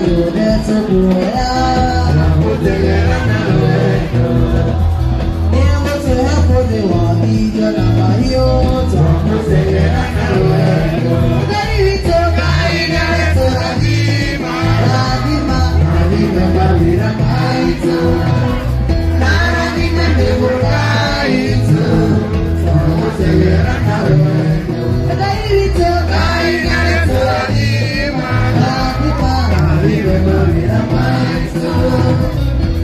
Yothe tũkuoya Twamũtegera na rwendo. Nĩegũtũhe bũthi wa irio na mahiũ. Twamũtegera na rwendo. Ngai witũ, Ngai nĩarĩtũrathima. Rathima. Rathime mawĩra maitũ. Na arathime mĩgũnda itũ. Twamũtegera na rwendo. Ngai witũ, Ngai nĩarĩtũrathima. Rathima. Rathime mawĩra maitũ.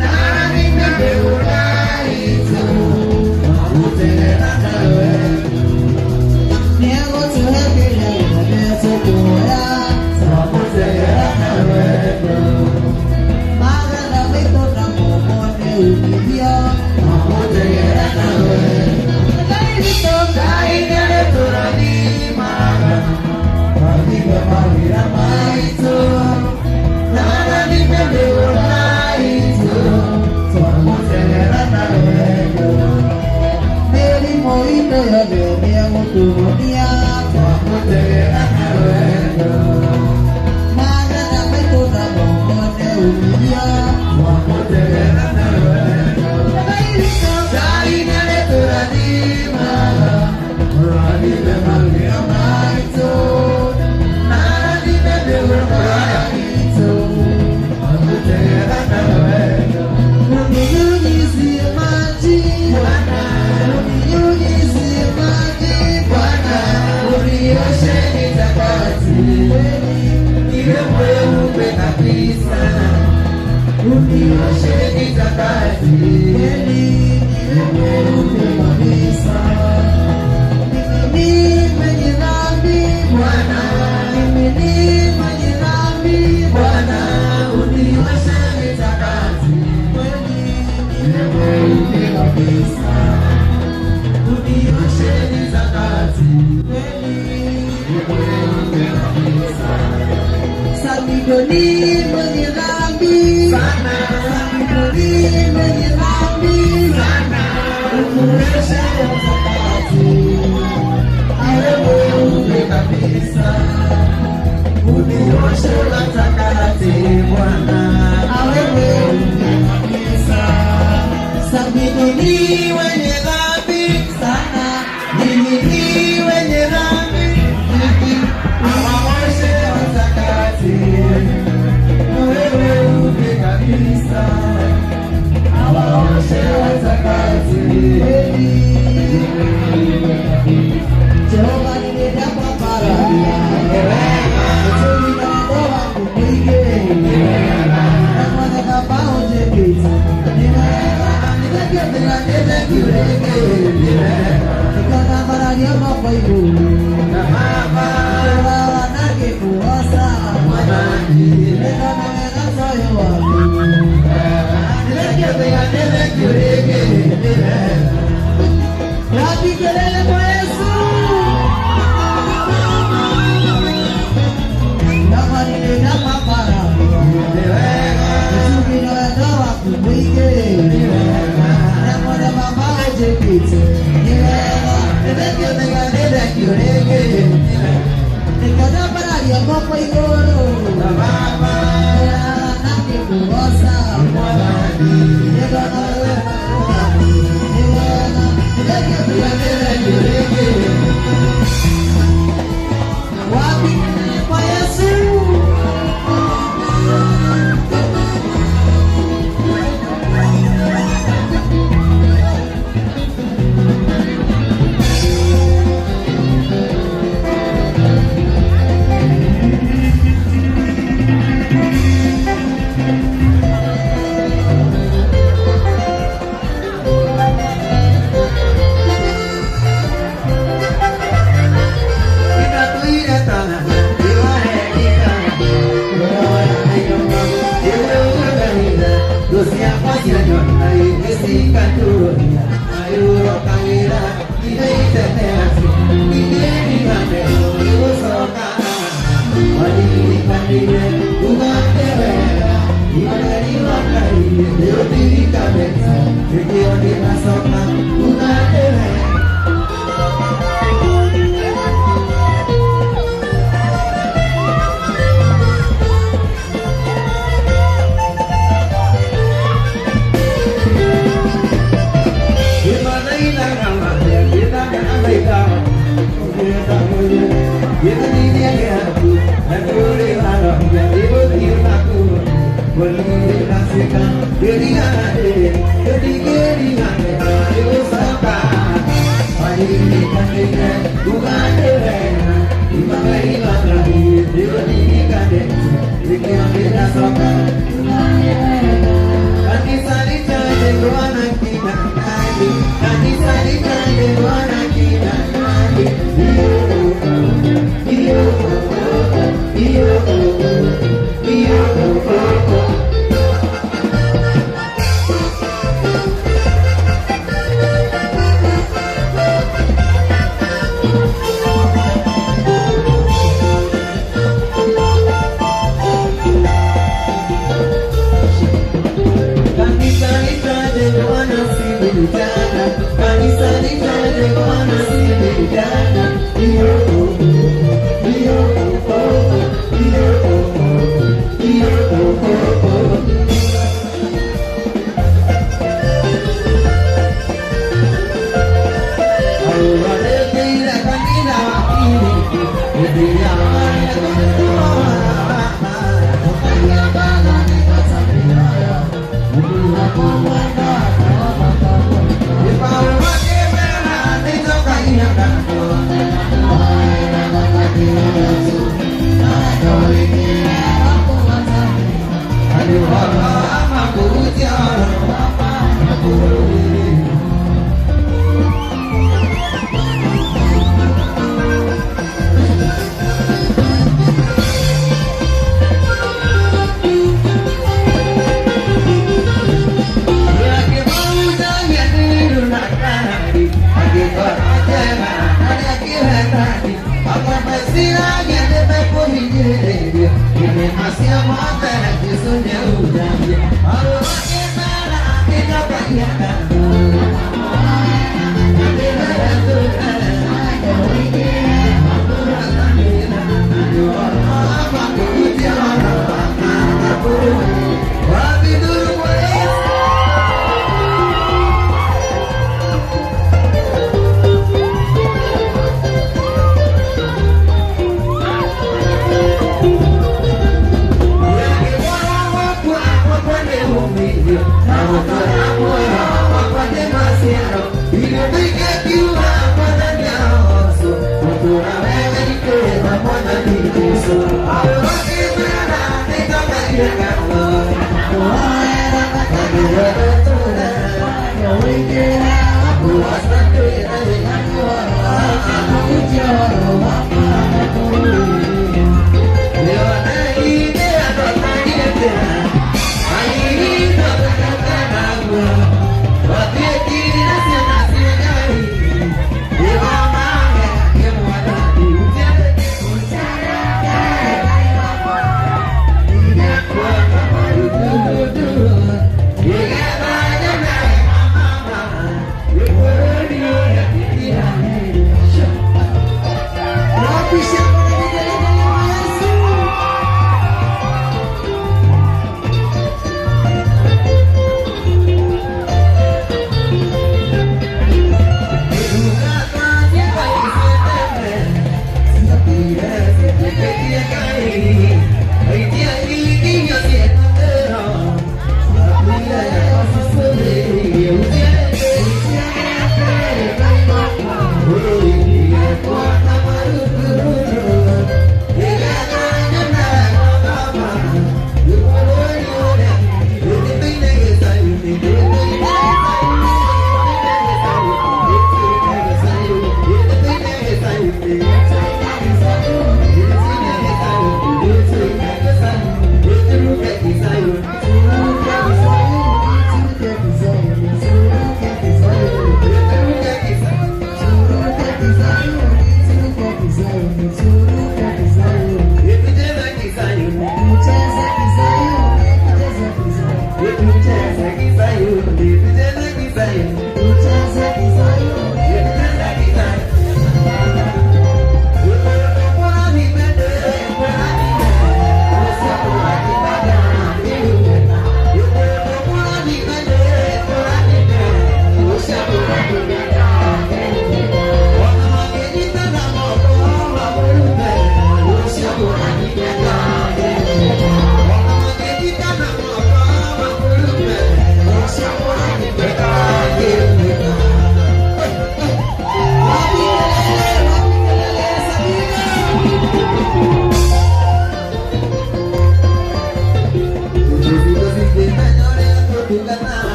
Na arathime mĩgũnda itũ. Twamũtegera na rwendo. Nĩegũtũhe kĩrĩa gĩothe tũkuoya. Twamũtegera na rwendo. Magetha maitũ namo mone umithio. Twamũtegera na rwendo. Ngai witũ, Ngai nĩarĩtũrathimaga. Rathime mawĩra maitũ. Na arathime mĩgũnda itũ. Twamũtegera na rwendo. Mĩrimũ itũ yothe nĩegũtũhonia. Twamũtegera na rwendo. Magetha maitũ namo mone umithio. Twamũtegera na rwendo. Ngai witũ, Ngai nĩarĩtũrathimaga. Rathime mawĩra maitũ. Na arathime mĩgũnda itũ. Twamũtegera na rwendo. Uninyunyizie maji Bwana, uninyunyizie maji. Bwana, unioshe nitakase, niwe mweupe kabisa. Unioshe nitakase, niwe mweupe kabisa. Mimi ni mwenye dhambi. Bwana, Mimi ni mwenye dhambi. Bwana, unioshe nitakase, niwe mweupe kabisa. Unioshe nitakase, niwe mweupe kabisa. Samidoni mwenye dhambi. Sana, Samidoni mwenye dhambi. sana, unioshe nitakase, awe mweupe kabisa. Unioshe nitakase, Bwana, Awe mweupe kabisa. Samidoni Ni wenye dhambi sana. Mimi ni wenye dhambi, awaoshe watakase, wewe upe kabisa, awaoshe watakase. Jehova nilienda kwa Farao. Uchumi na ndoa kupige. Na mwana baba ujepita. Nikona marario mabaibu. Na baba Ora wanake kuosa. mwanani, Nikona wega soyo waku. Wapi kelele kwa Yesu? Kama nilienda kwa Farao. Uchumi na ndoa kupige. Na mwana baba ujepita. Nikona marario mabaibu. Na baba Wanake kuosa. mwanani. Wapi kwa Yesu? Thank you. Yeah.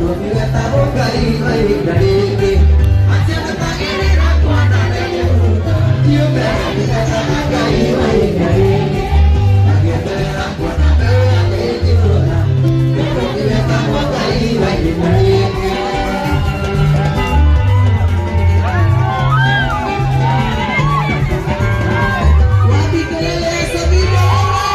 Ndũngĩgetagwo Ngai wa ihinda rĩngĩ. Matiabatagĩrĩra kuona nĩkĩhuta. Kĩũmbe gĩtigetaga Ngai wa ihinda rĩngĩ. Magĩeterera kuona mbeũ yake ĩkĩrũra. Ndũngĩgetagwo Ngai wa ihinda rĩngĩ. Wapi kelele ya Sabina wewe?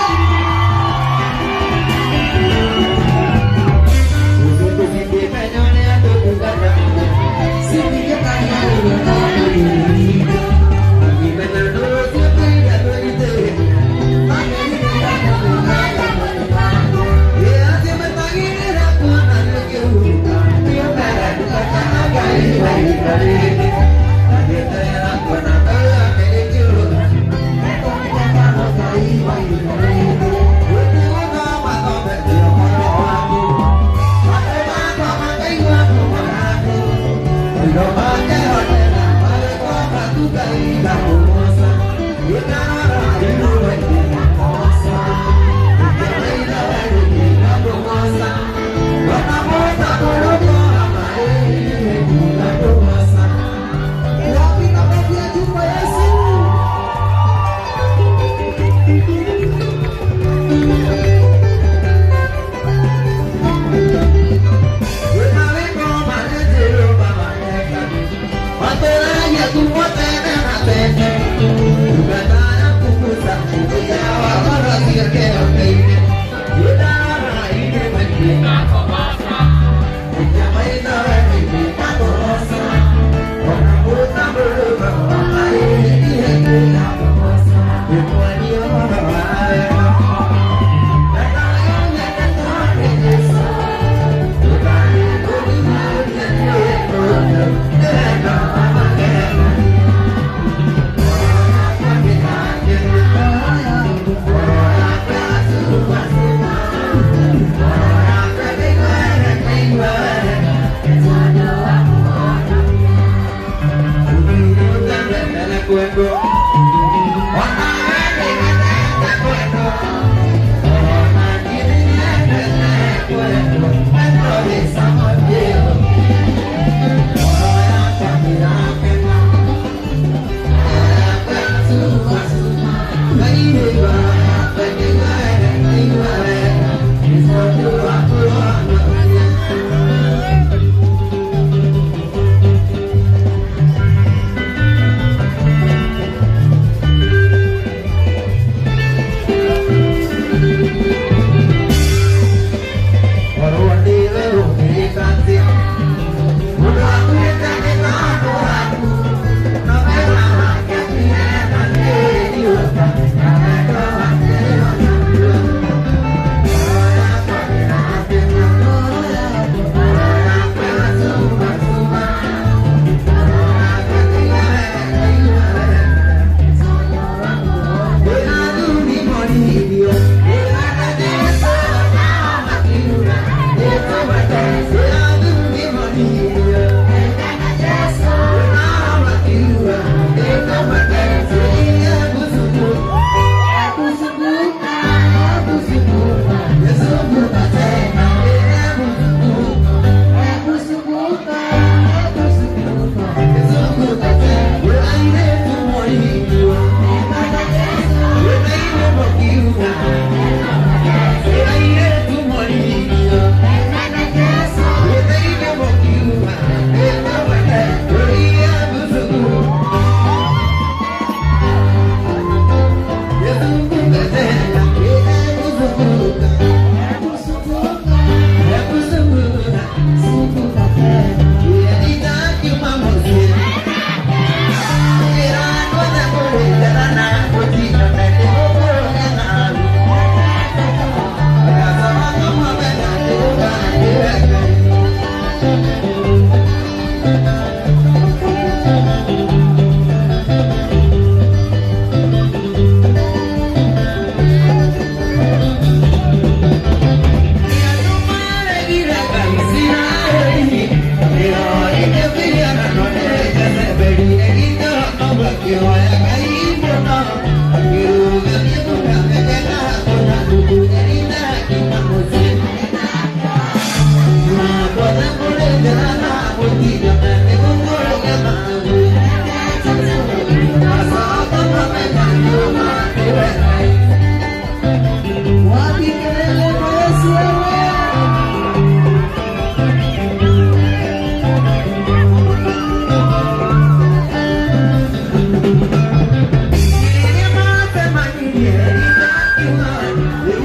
Thank you.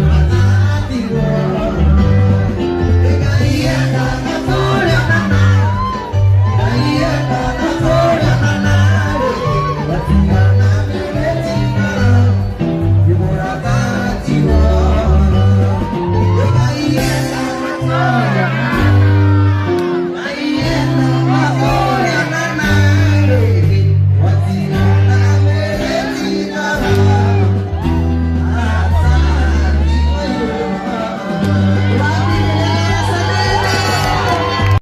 Matatigwo.